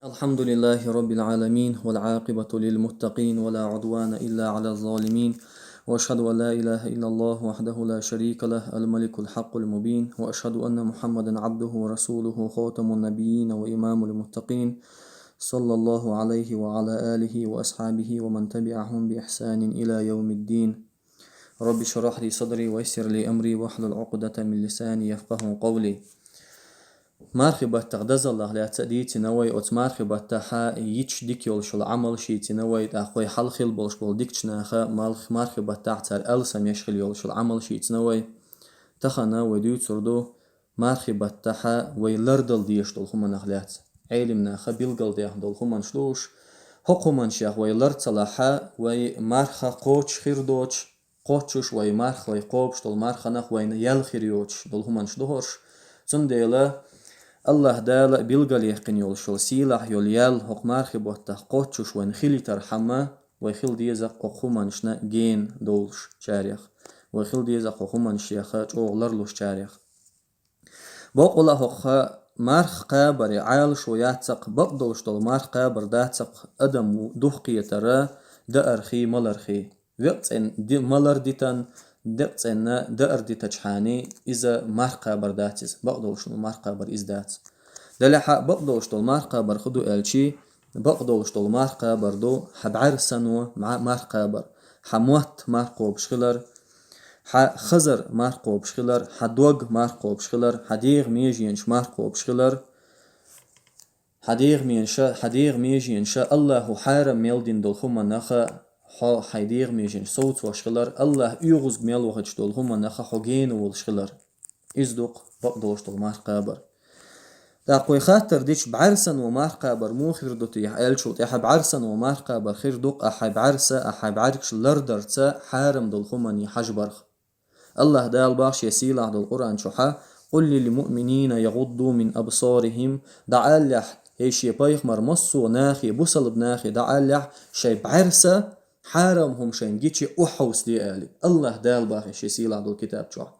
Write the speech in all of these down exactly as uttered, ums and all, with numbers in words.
الحمد لله رب العالمين، والعاقبة للمتقين، ولا عدوان إلا على الظالمين، وأشهد أن لا إله إلا الله وحده لا شريك له، الملك الحق المبين، وأشهد أن محمدا عبده ورسوله، خاتم النبيين وإمام المتقين، صلى الله عليه وعلى آله وأصحابه ومن تبعهم بإحسان إلى يوم الدين. رب اشرح لي صدري ويسر لي أمري واحلل عقدة من لساني يفقهوا قولي. Мархий баттах дазаллах лаьцна дийцина вай, оцу мархий баттахьа йича дика йолуш йолу Ӏамал шийцина вай, тӀаккха вай хьалха хила болуш болу дикачу наха малх-, мархий баттахь цара алсам еш хила йолуш йолу Ӏамал шийцина вай. Тахана вай дуьйцур ду мархий баттахьа вай лардала дезаш долу хӀуманах лаьцна. Ӏелим наха билгалдаьхна долу хӀуманаш ду уьш. ХӀокху хӀуманашех вай лар ца лахьа, вай марха кхочуш хир доцуш, кхоччуш вай марх, вай кхобуш долу марханах вайна ял хир йоцуш долу хӀуманаш ду хӀорш. Цундела АллахӀ Дала билгалъяьккхина йолуш йолу сийлахь йолу ял хӀокху мархий баттах кхоччуш вайна хилийтархьама, вай хила деза-кх хӀокху хӀуманашна гена довлушчарех. Вай хила деза-кх хӀокху хӀуманашех чӀогӀа ларлушчарех. Бакъволу а хӀокху марх кхабаре Ӏалашо яц-кх, бакъдолуш долу марх кхабар дац-кх адам духкхетара даархий, малархий. Векъа цӀенна ди-, малар дитан, декъа цӀенна даар дитачхьана иза марх кхабар дац иза. Бакъдолуш долу марх кхабар иза дац. Делахьа бакъдолуш долу марх кхабар хӀун ду аьлчи, бакъдолуш долу марх кхабар ду хьан бӀаьрсано ма-, марх кхабар, хьан мотт марх кхобуш хилар, хьан хазар марх кхобуш хилар, хьан дог марх кхобуш хилар, хьан дегӀан меженаш марх кхобуш хилар, хьан дегӀан межа-, хьан дегӀан меженаша АллахӀа хьарам мел дина долу хӀуманах хьо хьайн дегӀан меженаш совцош хилар, АллахӀ оьгӀазга мел вахийтуш долу хӀуманах хьо гена волуш хилар. Иза ду-кх бакъдолуш долу марх кхабар. ТӀаккха вай хаттар дича, бӀаьрсано марх кхабар муха хир ду техьа аьллачул тӀаьхьа, бӀаьрсано марх кхабар хир ду-кх ахь хьайн бӀаьрса, ахь хьайн бӀаьргаш лардарца хьарам долу хӀуманна хьажа барх. АллахӀ Дала боху Шен сийлахь долу Къуръан чохьа: «Къул лил муъминина ягӀудду мин абсарихим», дӀаалалахь, хӀей Шен пайхамар, массо а нахе, бусалба нахе дӀаалалахь, шайн бӀаьрса хьарам хӀума шайна гича охьахьовсаде али. АллахӀ Дала боху Шен сийлахь долу китаб чохь.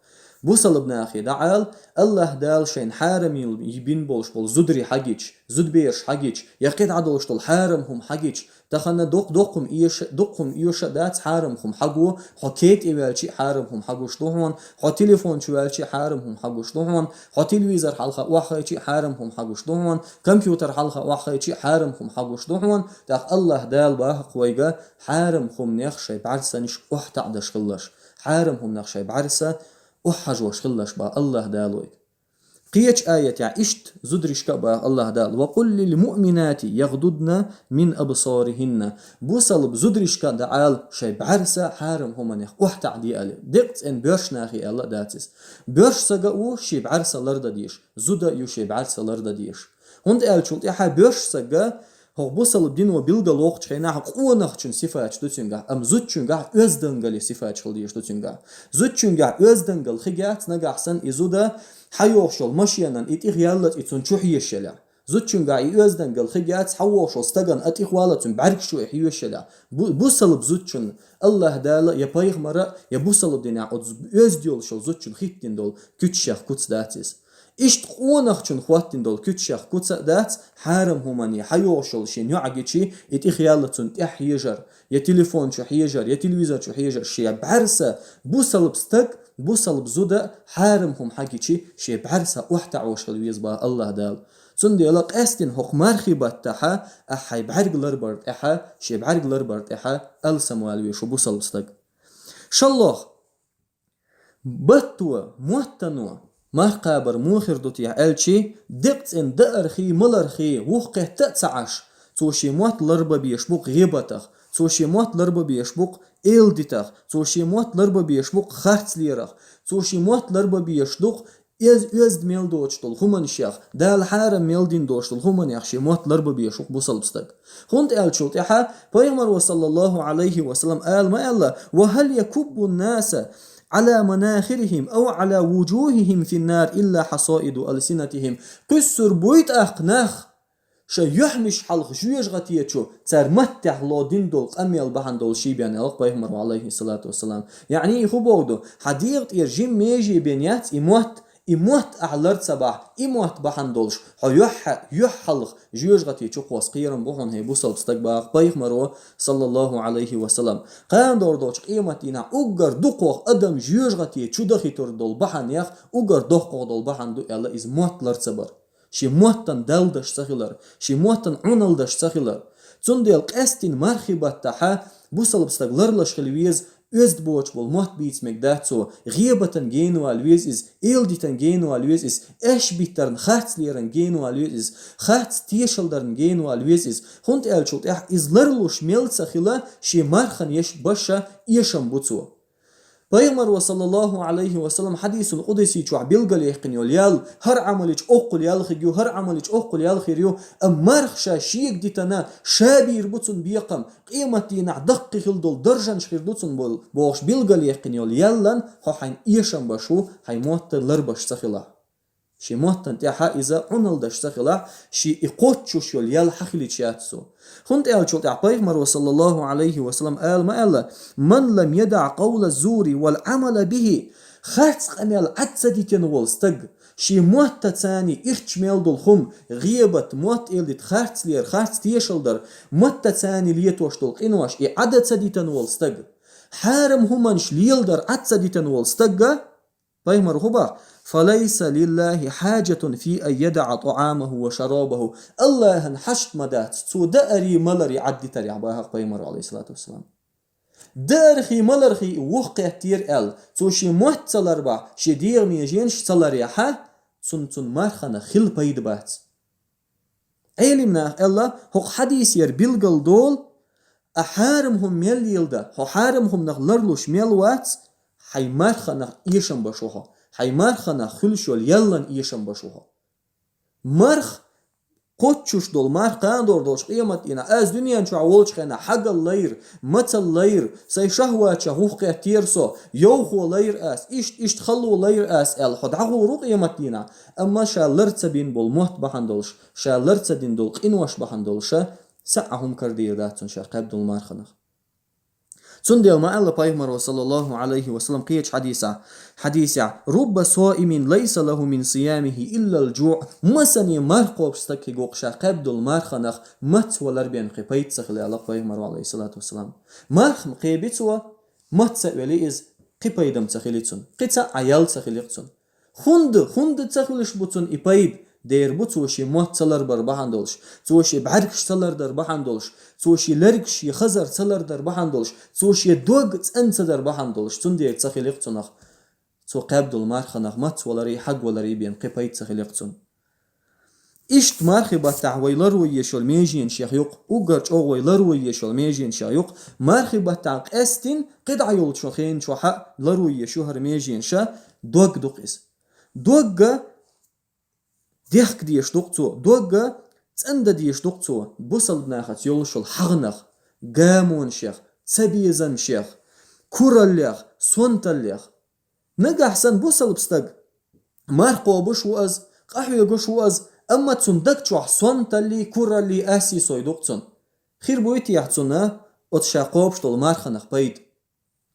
Бусалба нахе дӀаала, АллахӀ Дала шайна хьарам йина бина болуш болу зударий хьагича, зудабераш хьагича, я кхидӀа долуш долу хьарам хӀума хьагича, тахана дукха-, дукха хӀума эша, дукха хӀума эша а дац хьарам хӀума хьаго, хьо кете ваьлча а хьарам хӀума хьагуш ду хьуна, хьо телефон чу ваьлча а хьарам хӀума хьагуш ду хьуна, хьо телевизор хьалха охьахайча а хьарам хӀума хьагуш ду хьуна, компьютер хьалха охьахайча а хьарам хӀума хьагуш ду хьуна, тӀаккха АллахӀ Дала боху-кх вайга, хьарам хӀуманех шайн бӀаьрсанаш охьатаӀдеш хилалаш, хьарам хӀуманех шайн бӀаьрса охьахьажош хилалаш боху АллахӀ Дала вайга. Кхечу аятехь иштта зударшка а боху АллахӀ Дала: «Ва къул лил муъминати ягӀдудна мин абсарихинна». Бусалба зударшка а дӀаала шайн бӀаьрса хьарам хӀуманех охьатаӀде али. Декъа цӀена боьрша нахе аьлла а дац иза. Боьрша саг а ву шен бӀаьрса лардан дезаш, зуда а ю шен бӀаьрса лардан дезаш. ХӀунда аьлча цул тӀаьхьа боьрша саг а хӀокху бусалба дино билгалвоккхучу хенахь къонахчун сифаташ ду цуьнгахь, амма зудчуьнгахь оьздангаллин сифаташ хила дезаш ду цуьнгахь. Зудчуьнгахь оьздангалла хигахь, нагахь санна и зуда хьайогӀуш йолу машенан и тӀехъяллалц и цунна чу хьежаш елахь. Зудчуьнгахь и оьздангалла хигахь, хьайогӀуш йолу стагана а тӀехваллалц цуьнан бӀаьргаш чу и хьежаш елахь. Бу-, бусалба зудчун АллахӀ Дала я пайхамара, я бусалба динехь оцу оьзда йолуш йолу зудчун хӀиттина долу куьцашех куц дац иза. Иштта къонахчун хӀоттина долу куьцашех куц а дац, хьарам хӀумане хьайогӀуш йолу шен йоӀ гича, и тӀехъяллалц цунна тӀехь хьежар, я телефон чу хьежар, я телевизор чу хьежар, шен бӀаьрса, бусалба стаг, бусалба зуда хьарам хӀума хьагича, шен бӀаьрса охьатаӀош хила веза боху АллахӀ Дала. Цундела къаьстина хӀокху мархий баттахьа, ахь хьайн бӀаьрг ларбар тӀехьа, шен бӀаьрг ларбар тӀехьа алсам вала веза шу бусалба стаг. ШолгӀа, батто, моттано марх кхабар муха хир ду техьа аьлчи, декъа цӀена даархий, малархий, вухкхетта а ца Ӏаш, цо шен мотт ларбан безаш бу-кх гӀийбатах, цо шен мотт ларбан безаш бу-кх эладитах, цо шен мотт ларбан безаш бу-кх харцлерах, цо шен мотт ларбан безаш ду-кх эз-, оьзда мел доцуш долу хӀуманашех, Дала хьарам мел дина долуш долу хӀуманех шен мотт ларбан безаш ву-кх бусалба стаг. ХӀунда аьлча цул тӀаьхьа Пайхамаро, саллаллаху Ӏалайхи ва саллам, ала ма аьлла: «Ва хьал якуббу ннаса Ӏала манахирихим ав Ӏала вужухихим финнар илла хьасаиду алсинатихим». Кхуьссур буй тӀаккха нах шайн юьхьанаш хьалха жоьжахатечу, цара маттехь ло дина долу къамел бахьана долуш бен, аьлла-кх Пайхамаро, Ӏалайхиссалату вассалам. Яъни, и хӀун бохург ду? Хьан дегӀа тӀера жимма меже бен яц и мотт, И мотт ахь лар ца бахь, и мотт бахьана долуш, хьо юьхь-, юьхь хьалха жоьжахати чу кхосса кхерам бу хьуна, хӀей бусалба стаг, баха пайхамаро, саллаллаху Ӏалайхи ва саллам. Кхана догӀур долчу къематдийнахь уггар дукхох адам жоьжахати чу дахийтур долу бахьанех уггар доккхох долу бахьана ду аьлла иза мотт лар ца бар. Шен моттан далдаш ца хилар, шен моттан Ӏуналдаш ца хилар. Цундела къаьстина мархи баттахьа бусалба стаг ларлаш хила веза, оьзда боцуш болу мотт бийца мега дац цо, гӀебатан генавала веза иза, эладитан генавала веза иза, аьшпиттарна харцлеран генавала веза иза, харц тешалдарна генавала веза иза, хӀунда аьллачул тӀаьхьа иза ларлуш мел ца хила шен мархана еш баша эшам бу цо. Пайхамаро, саллаллаху Ӏалайхи ва саллам, хьадисул къудси чохь билгалъяьккхина йолу ял, хӀара Ӏамалчу оккхул ял хир ю, хӀара Ӏамалчу оккхул ял хир ю, амма марха ша шега дитина, ша бийр бу цунна бекхам, къематдийнахь даккхий хила долу даржанаш хир ду цунна бо-, бохуш билгалъяьккхина йолу яллан хьо хьайна эшам баш ву, хьайн мотт ларбаш ца хилахь. Шен моттан тӀаьхьа иза Ӏуналдаш ца хилахь, шен и кхоччуш йолу ял хьан хилийча яц цо. ХӀунда аьллачул тӀаьхьа пайхамаро, саллаллаху Ӏалайхи ва саллам, ала ма аьлла: «Ман лам ядаӀ къавла зури вал Ӏамала бихи». Харц къамел Ӏад ца дитина волу стаг, шен моттацани ирча мел долу хӀума, гӀебат, мотт эладита, харцлер, харц тешалдар, моттацани летош долу къинош, и Ӏада ца дитина волу стаг, хьарам хӀуманаш леладар Ӏад ца дитина волу стагга, пайхамар хӀу баха: «Фалайса лиллахи хьаджатун фи ан ядаӀа тӀаӀамаху ва шарабаху». Аллахьан хьашт ма дац, цо даарий, маларий Ӏаддитарехь, баха пайхамар, алейхиссалату вассалам. Даархий, малархий и вухкхеттера аьлла, цо шен мотт ца ларбахь, шен дегӀан меженаш ца ларъяхьа, цунна, цунна марханах хила пайда бац. Ӏелимнаха аьлла, хӀокху хьадисера билгал долу, а хьарам хӀума мел леладан, хьо хьарам хӀуманах ларлуш мел вац, хьайн марханах эшам баш ву хьо, хьайн марханах хуьлуш йолу яллан эшам баш ву хьо. Марх, кхоччуш долу марх, кхана догӀур долчу къематдийнахь, ас дуьнен чохь волчу хенахь хьагаллайра, мацаллайра, сайн шахӀватех вухкхеттера со, йовхо лайра ас, иштта, иштта хало лайра ас аьлла, хьо дӀагӀур ву къематдийнахь, амма ша лар ца бина болу мотт бахьана долуш, ша лар ца дина долу къинош бахьана долуша, цхьа а хӀума карадийр дац цунна ша кхаьбна долу марханах. Цундела ма аьлла пайхамаро, саллаллаху Ӏалайхи ва саллам, кхечу хьадисехь: «Рубба соимин лайса лаху мин сиямихи иллал джуӀ». Масане марх кхобуш стаг хир ву-кх, ша кхаьбна долу марханах маца валар бен кхин пайда ца хила, аьлла пайхамаро, алейхиссалату вассалам. Марх кхеби цо, маца а вели иза, кхин пайда-м ца хили цунна, кхин цхьа а ял ца хили-кх цунна. ХӀунда, хӀунда ца хуьлуш бу цунна и пайда? Дера бу цо шен мотт ца ларбар бахьана долуш, цо шен бӀаьргаш ца лардар бахьана долуш, цо шен лергаш, шен хазар ца лардар бахьана долуш, цо шен дог цӀан ца дар бахьана долуш, цундела ца хили-кх цунах цо кхаьбна долу марханах маца валарий, хьагваларий бен кхин пайда ца хили-кх цунна. Иштта мархи баттахь вай ларво еш йолу меженашех ю-кх, уггар чӀогӀа вай ларво еш йолу меженашех ю-кх, мархи баттахь къаьстина кхидӀа йолчу хенан чохь а ларво еш ю хӀара меженаша, дог ду-кх иза. Догга дехка дезаш ду-кх цо, догга цӀандан дезаш ду-кх цо бусалба нахаца йолуш йолу хьагӀнах, гамонашех, цабезамашех, кураллех, сонталлех. Нагахь санна бусалба стаг марх кхобуш ву иза, къахьоьгуш ву иза, амма цунна даг чохь сонталлий, кураллий, ассий сой ду-кх цунна. Хир буй техьа цунна оцу ша кхобуш долу марханах пайда?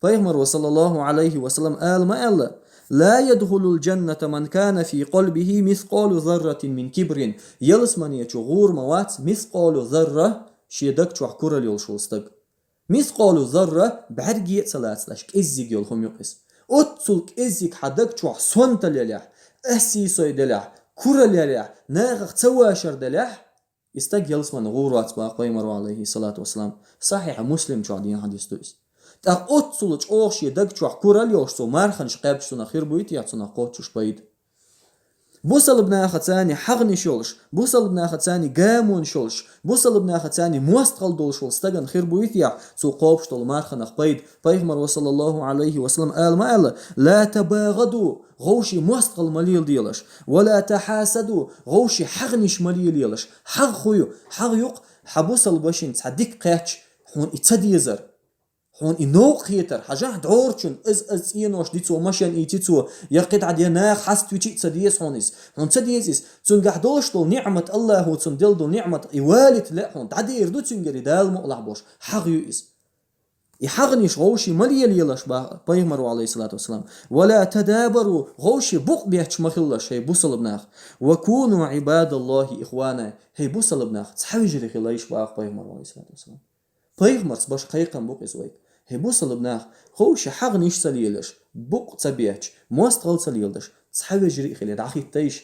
Пайхамаро, саллаллаху Ӏалайхи ва саллам, ала ма аьлла: «Ла ядхулул джанната ман кана фи къалбихи мискъалу зарратин мин кибрин». Ялсамане чу гӀур ма вац мискъалу зарра, шен даг чохь куралла йолуш волу стаг. Мискъалу зарра бӀаьрге а ца лацалаш, кӀеззиг йолу хӀума ю-кх иза. Оццул кӀеззиг хьан даг чохь сонталла елехь, ассий сой делехь, куралла елехь, нахах ца вашар делехь, и стаг ялсамане гӀур вац, баха пайхамаро, алейхиссалату вассалам. Сахьихь Муслим чохь дийна хьадис ду иза. ТӀаккха оццул чӀогӀа шен даг чохь куралла йолуш цо марханаш кхаьбча, цунах хир буй техьа цунах кхоччуш пайда? Бусалба нахацани хьагӀнаш йолуш, бусалба нахацани гамонаш йолуш, бусалба нахацани мостагӀалла долуш волу стагана хир буй техьа цо кхобуш долу марханах пайда? Пайхамаро, саллаллаху Ӏалайхи ва саллам, ала ма аьлла: «Ла табагӀаду», гӀовший мостагӀалла ма леладелаш, «ва ла тахьасаду», гӀовший хьагӀнаш ма лелаелаш. ХьагӀ хӀун ю? ХьагӀ ю-кх хьан бусалба вешин цхьа дика кхаьчча, хьуна и ца дезар. Хьуна и новкъа хетар, хьажахь дӀорачун, аз, аз цӀенош ди цо, машен ийци цо, я кхидӀа де наха хьаставичи а ца деза хьуна иза. Хьуна ца деза иза. Цуьнгахь долуш долу ниӀмат, Аллахо цунна делла долу ниӀмат, и валийта лаьа хьуна, дӀадер ду цуьнгара и Дала мукъалахь болуш. ХьагӀ ю иза. И хьагӀнаш гӀовши ма лелаелаш, бах пайхамаро, алейхиссалату вассалам. «Ва ла тадабару», гӀовши букъ бетташ ма хилалаш, хӀей бусалба нах. «Ва куну Ӏибадаллахи ихвана», хӀей бусалба нах, цхьа вежарий хилалаш, бах пайхамаро, алейхиссалату вассалам. Пайхамарца беш кхайкхам бу-кх из вайга. ХӀей бусалба нах, гӀовши хьагӀнаш ца лелаш, букъ ца бетташ, мостагӀал ца леладеш, цхьа вежарий хиле дӀахиттайша.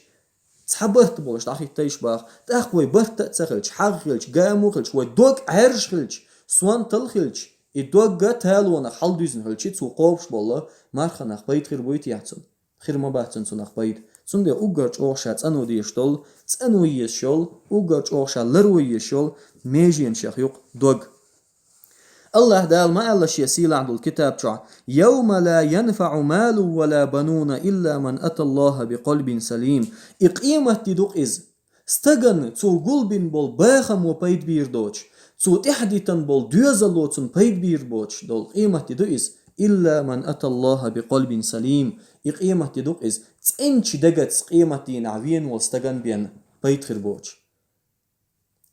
Цхьа барт болаш дӀахиттайша, бах. ТӀаккха вай барт а ца хилча, хьагӀ хилча, гамо хилча, вай дог Ӏаьржа хилча, сонтал хилча, и дог а талонах хьалдуьзна хилча, цо кхобуш бола марха нах, пайда хир буй-те цунна? Хир ма бац цунна цунах пайда. Цундела уггар чӀогӀа ша цӀано дезаш дола, цӀано езаш йола, уггар чӀогӀа ша ларъян езаш йола меженашех ю-кх дог. АллахӀ Дала ма аьлла шен сийлахь долча китаб чу: «Явма ла янфаӀу малун ва ла бануна илла ман аталлахӀа бикъалбин салим». И къематди ду-кх из. Стагана цо гулбина бола бахамо пайда бийр доацаш, цо тӀехьадитина бола доьзало цунна пайда бийр боацаш дола къематди ду из. «Илла ман аталлахӀа бикъалбин салим». И къематди ду-кх из, цӀенача дагаца къематдийнахь вена волча стагана бен пайда хир боацаш.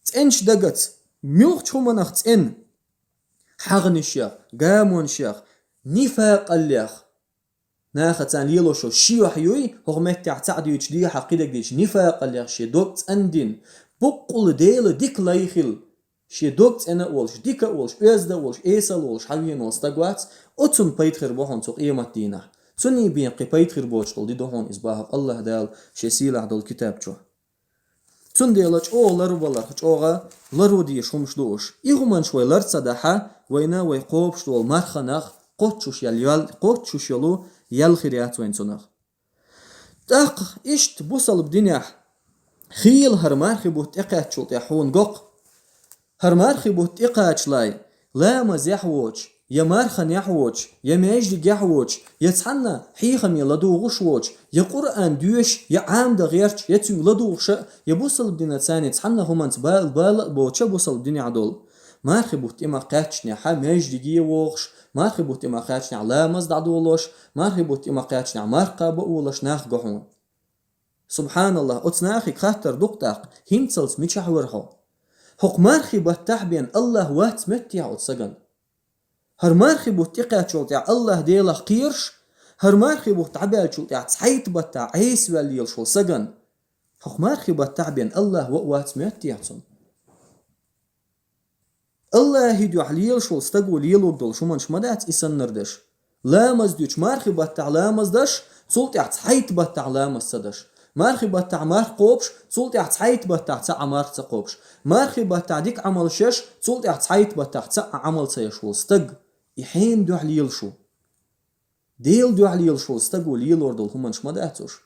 ЦӀенача дагаца, муьлхача хӀуманах цӀена? ХьагӀнашех, гамонашех, нифакъаллех. Нахаца лелош йола ши юхь юй, хӀокху меттехь цхьаъ дуьйцуш, дехьа кхидерг дийцуш, нифакъаллех шен дог цӀандина, боккъала Делан дика лай хилла, шен дог цӀена а волуш, дика а волуш, оьзда а волуш, эсала а волуш хьавена волу стаг вац, оцунна пайда хир бу хьуна цу къематдийнахь. Цунна бен кхин пайда хир боцуш долу ди ду хьуна иза, бах АллахӀ Дала шен сийлахь долу китаб чу. Цундела чӀогӀа ларваларх, чӀогӀа ларван дезаш хӀумаш ду уьш. И хӀуманаш вай лар ца дахь, вайна вай кхобуш долу марха нах кхоччуш ял-, ял-, кхоччуш йолу ял хир яц вайна цунах. ТӀаккха иштта бусалба динехь хийла хӀара мархи бутт тӀекхаьччул тӀаьхьа хьуна го-кх. ХӀара мархи бутт тӀекхачале, ламазехь воцуш, я марханехь воцуш, я маьждигехь воцуш, я цхьанна хьехаме ладугӀуш воцуш, я Къуръан доьшуш, я Ӏамадан гӀерташ, я цуьнга ладугӀуш а, я бусалба динан царна цхьанна хӀуманца бала, бала а боцуш а бусалба динехь долу. Мархи бутт тӀе ма кхаьччинехь маьждиге а вогӀуш, мархи бутт тӀе ма кхаьччинехь ламаз дӀадолош, мархи бутт тӀе ма кхаьччинехь марха кхаба а волуш нах го хьуна. СубхьаналлахӀ, оцу нахе хаттар ду-кх тӀаккха, хӀинцалц мичахь вара хьо? ХӀокху мархи баттахь бен АллахӀ вац моьтту-те оцу сагана? ХӀара мархи бутт тӀекхаьччул тӀаьхьа АллахӀ Делах кхераш, хӀара мархи бутт дӀабаьллачул тӀаьхьа цхьайтта баттахь Ӏеса ваьлла лелаш волу сагана, хӀокху мархи баттахь бен АллахӀ вац моьтту-те цунна? АллахӀан дуьхьа лелаш волу стага лелорг долуш хӀуманаш ма дац и саннара дерш. Ламаз дуьйцуш, мархи баттахь ламаз деш, цул тӀаьхьа цхьайтта баттахь ламаз ца деш. Мархи баттахь марха кхобуш, цул тӀаьхьа цхьайтта баттахь цхьа а марха ца кхобуш. Мархи баттахь дика Ӏамалш еш, цул тӀаьхьа цхьайтта баттахь цхьа а Ӏамал ца еш волу стаг, и хьенан дуьхьа лелаш ву? Делан дуьхьа лелаш волу стага лелор долу хӀуманаш ма дац уьш.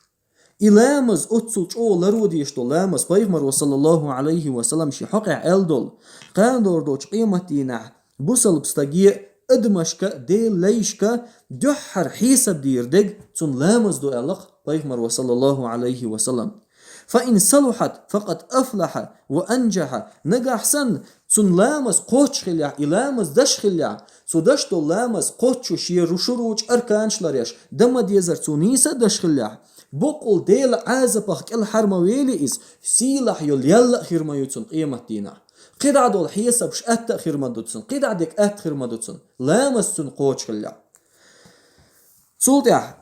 И ламаз, оццул чӀогӀа ларван дезаш долу ламаз, пайхамаро, саллаллахӀу Ӏалайхи ва саллам, шен хьокъехь аьлла долу: кхана догӀур долчу къематдийнахь бусалба стаге а, адамашка а, Делан лайшка а дуьххьара хьесап дийр дерг цуьнан ламаз ду, аьлла-кх пайхамаро, саллаллахӀу Ӏалайхи ва саллам. «Фа ин салухьат, факъад афлахьа ва анжахьа». Нагахь санна цуьнан ламаз кхоччуш хиллехь, и ламаз деш хиллехь, цо деш долу ламаз кхоччуш, шен ру-, шурутӀаш, арканаш ларъеш, дан ма-деззара цо нийса а деш хиллехь, боккъал Делан Ӏазапах кӀелхьара ма велий иза, сийлахь йолу ял а хир ма ю цунна къематдийнахь. КхидӀа долу хьесапаш атта а хир ма ду цунна, кхидӀа дерг атта хир ма ду цунна, ламаз цуьнан кхочуш хиллехь. Цул тӀаьхьа: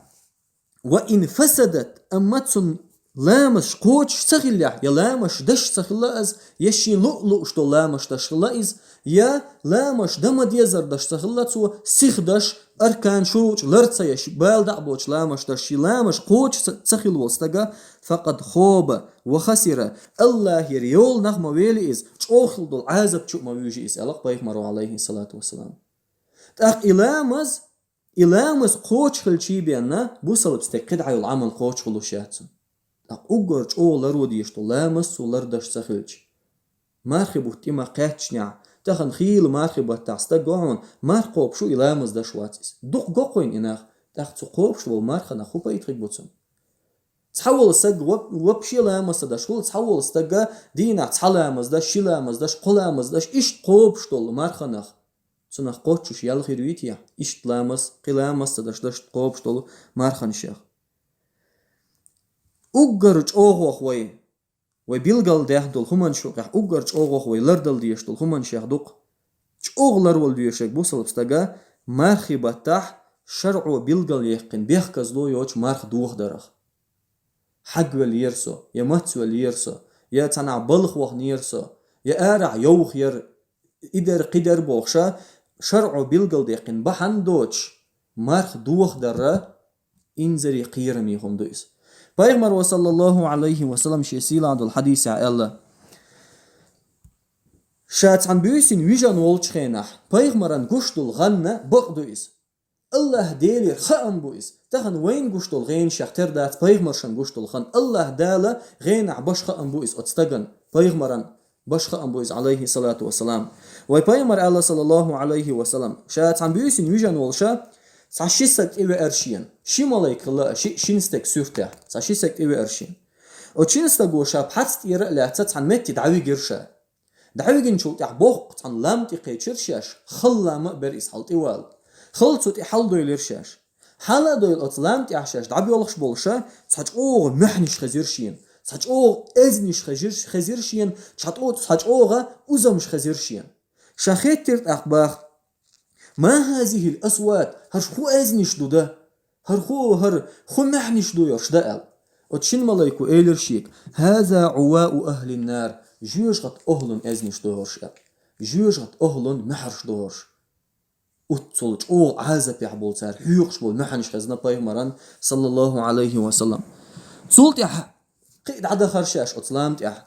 «Ва ин фасадат», амма цуьнан ламазаш кхочуш ца хиллехь, я ламазаш деш ца хилла иза, я шен луъ-луъуш долу ламазаш деш хилла иза, я ламазаш дан ма-деззара деш ца хилла цо, сиха деш, аркан, шурутӀаш лар ца еш, бала дӀа а боцуш ламазаш деш, шен ламазаш кхочуш ца, ца хилла волу стага, «факъад хоба ва хасира», АллахӀера йоланах ма велий иза, чӀогӀа хилла долу Ӏазап чу а ма вуьйжий иза, аьлла-кх пайхамаро, Ӏалайхи салату ва салам. ТӀаккха и ламаз, и ламаз кхочуш хилчий бен бусалба стеган кхидӀа йолу Ӏамал кхочуш хуьлуш яц цуьнан. ТӀаккха уггар чӀогӀа ларван дезаш долу ламаз цо лардеш ца хилча, мархи бутт тӀе ма кхаьччинехь, тахана хийла мархи баттахь стаг го хьуна, марха кхобуш ву, и ламаз деш вац иза. Дукха го-кх вайна и нах, тӀаккха цу кхобуш волу марханах хӀун пайда хир бу цунна? Цхьа волу стаг ва-, вообще ламаз ца деш хуьлу, цхьа волу стаг дийнахь цхьа ламаз деш, ши ламаз деш, кхо ламаз деш, иштта кхобуш долу марханах. Цунах кхоччуш ял хир юй-те, иштта ламаз, кхин ламаз ца деш, деш кхобуш долу марханашех. Уггар чӀогӀох вай, вай билгалдаьхна долу хӀуманаш юкъахь, уггар чӀогӀох вай лардала дезаш долу хӀуманашех ду-кх ЧӀогӀа ларвала везарг бусалба стага мархий баттахь шарӀо билгал яьккхина бехказло йоцу марха дохадарах. Хьагвелла яра со, я мацвелла яра со, я цхьанхьа балха вахана яра со, я арахь йовха яра, и дара, кхидара бохуш, шарӀо билгалдаьккхина бахьана доцуш, марха дохадар инзаре кхераме хӀума ду иза. Пайхамаро, саллаллаху Ӏалайхи ва саллам, шен сийлахь долу хьадисехь аьлла: «Ша цхьана буьйсина вижина волчу хенахь, пайхамаран гуш долу гӀан бакъ ду иза. АллахӀ Делера хаам бу иза. Тахана вайна гуш долу гӀанаш тера дац пайхамаршна гуш долу хан. АллахӀ Дала гӀанах баша хаам бу иза оцу стагана, пайхамаран баша хаам бу иза, Ӏалайхи салату ва салам». Вай пайхамар аьлла, саллаллаху Ӏалайхи ва саллам: «Ша цхьана буьйсина вижина волуш, цхьа ши стаг тӀевеара шена. Ши малайк хилла, ши, шина стаг суьртехь, цхьа ши стаг тӀевеара шена. Оцу шина стаго ша пхьац тӀера а лаьцна цхьана метте дӀавигира ша. ДӀавигинчул тӀаьхьа боккха цхьана лам тӀе кхечира шаьш, хала лам а бара иза хьала тӀе вала. Хала цу тӀе хьала дойлира шаьш. Хьала а дойлу оцу лам тӀехь шаьш дӀабоьлхуш болуш, цхьа чӀогӀа маьхьанаш хезира шена, цхьа чӀогӀа аьзнаш хезира, хезира шена, цхьа тӀо-, цхьа чӀогӀа узамаш хезира шена. Ша хеттира тӀаккха баха: „Ма хазихил асват, хӀара хӀун аьзнаш ду да? ХӀара хӀун, хӀара хӀун маьхьанаш ду хӀорш да?“ – аьлла. Оцу шина малайко элира шега: „Хаза Ӏувау ахлин нар, жоьжахатин охӀлун аьзнаш ду хӀорш“, – аьлла. Жоьжахатин охӀлун маьхьарш ду хӀорш“. Оццул чӀогӀа Ӏазапехь болу цара хьоькхуш болу маьхьанаш хезна пайхамаран, саллаллаху Ӏалайхи ва саллам. Цул тӀаьхьа кхин а дӀадахара шаьш оцу лам тӀехь.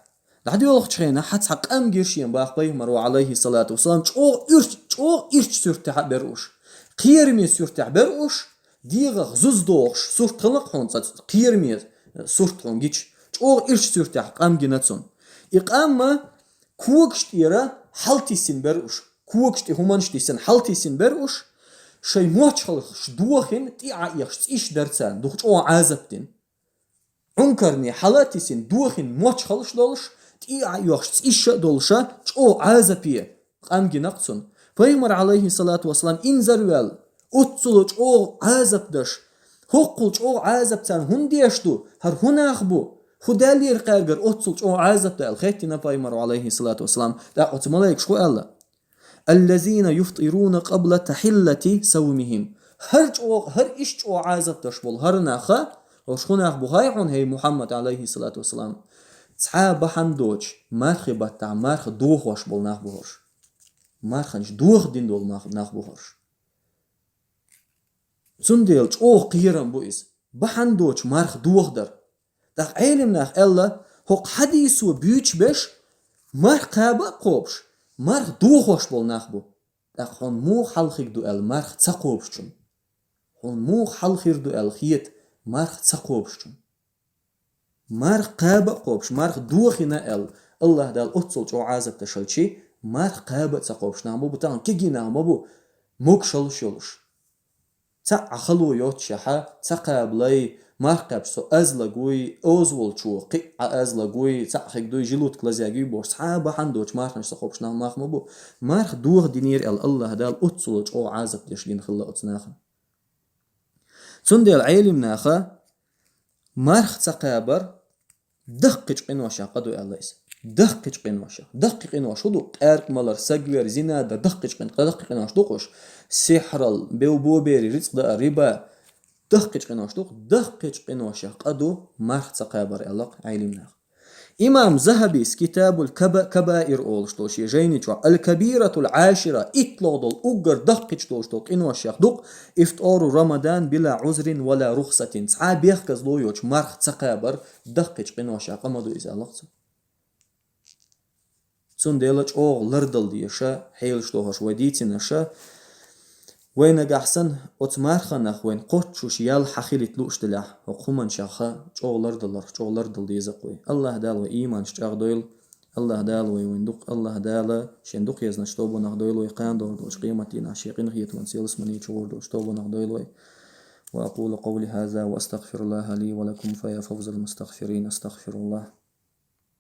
ДӀадоьлхучу хенахь цхьа къам гира шена баха пайхамаро, Ӏалайхи салату ва салам, чӀогӀа ирч-, чӀогӀа ирчу суьртехь а бара уьш. Кхераме суьртехь бара уьш, дегӀах зуз дохуш сурт хилла-кх хьуна цкъа, кхераме сурт хьуна гича. ЧӀогӀа ирчу суьртехь къам гина цунна. И къам а когаш тӀера хьалатиссина бара уьш. Когаш тӀе хӀуманаш тиссина, хьалатиссина бара уьш, шайн мочхалш дохийна, тӀе а Ӏа оьхуш цӀиш дара царна, дукха чӀогӀа Ӏазап дина. Ӏункарне хьала а тиссина, дохийна мочхалш долуш, тӀе а Ӏа оьхуш цӀиш а долуша, чӀогӀа Ӏазапе къам гина-кх цунна. Пайхамар, Ӏалайхи салату ва салам, инзарваьлла, оццул чӀогӀа Ӏазап деш, хӀоккхул чӀогӀа Ӏазап царна хӀунда деш ду, хӀара хӀун нах бу, хӀун даьллера кхаьргара оццул чӀогӀа Ӏазап дан аьлла, хеттина пайхамаро, Ӏалайхи салату ва салам. ТӀаккха оцу малайкаша хӀун аьлла? «Аллазина юфтируна къабла тахиллати савмихим». ХӀара чӀогӀа, хӀара иштта чӀогӀа Ӏазап деш болу хӀара нах, хӀорш хӀун нах бу хаий хьуна, хӀей Мухьаммад, Ӏалайхи салату ва салам? Цхьа бахьана доцуш, мархи баттахь марха дохош болу нах бу хӀорш. Марханаш дохадина долу нах, нах бу хӀорш. Цундела чӀогӀа кхерам бу иза. Бахьана доцуш марха дохадар. ТӀаккха Ӏелим наха аьлла, хӀокху хьадисо буьйцуш берш марха кхаба а кхобуш, марха дохош болу нах бу. ТӀаккха хьуна муха хьалхиг ду аьлла марха ца кхобушчунна? Хьуна муха хьалхир ду аьлла хета марха ца кхобушчунна? Марха кхаба а кхобуш, марха дохийна аьлла, АллахӀ Дала оццул чӀогӀа Ӏазап деш хилча, марха кхаба а ца кхобуш нах ма бу, тахана кегий нах ма бу, могушаллаш йолуш. Цхьаъ хало йоццушехь, ца кхабалай, марха кхаьбча со азлаг вуй, оза волчо кхин а Ӏа азлаг вуй, цхьаъ хиг дуй, желудок лазъяьг юй бохуш, цхьа бахьана доцуш марханаш ца кхобуш нах мах ма бу. Марха дохадинера аьлла, АллахӀ Дала оццул чӀогӀа Ӏазап деш гина хилла оцу нахана. Цундела Ӏелим наха марха ца кхабар даккхийчу къиношех къа ду аьлла иза. Даккхийчу къиношех. Даккхий къинош хӀун ду? Къаьркъа малар, саг вер, зина дар, даккхийчу къин-, даккхий къинош ду-кх уьш. Сихьрал, бевбо берий, рицкъ даар, риба. Даккхийчу къинош ду-кх, даккхийчу къиношех къа ду марха ца кхабар аьлла-кх Ӏелим наха. Имам Захабис Китабул Каба-, Кабаир олуш долу шен жайни чохь Аль-Кабиратул Ӏашира, итталгӀа долу, уггар даккхийчу долуш долу къиношех ду-кх ифтару Рамадан била узрин вала рухсатин, цхьа бехказло йоцуш марха ца кхабар даккхийчу къиношех къа ма ду иза аьлла-кх цо. Цундела чӀогӀа лардала дезаш хьелаш дохуш вай дийцинаша, вай нагахь санна оцу марханах вайн кхоччуш ял хьан хилийта лууш делахь, хӀокху хӀуманашха чӀогӀа лардаларх, чӀогӀа лардала деза-кх вай. АллахӀ Дала вай ийманаш чӀагӀдойла, АллахӀ Дала вай вайн дукх-, АллахӀ Дала шен дукха езнаш тобанах дойла вай, кхана догӀур долчу къематдийнахь шен къинхетамца ялсамани чу гӀур долчу тобанах дойла вай. وأقول قولي هذا وأستغفر الله لي ولكم فيا فوز المستغفرين. أستغفر الله.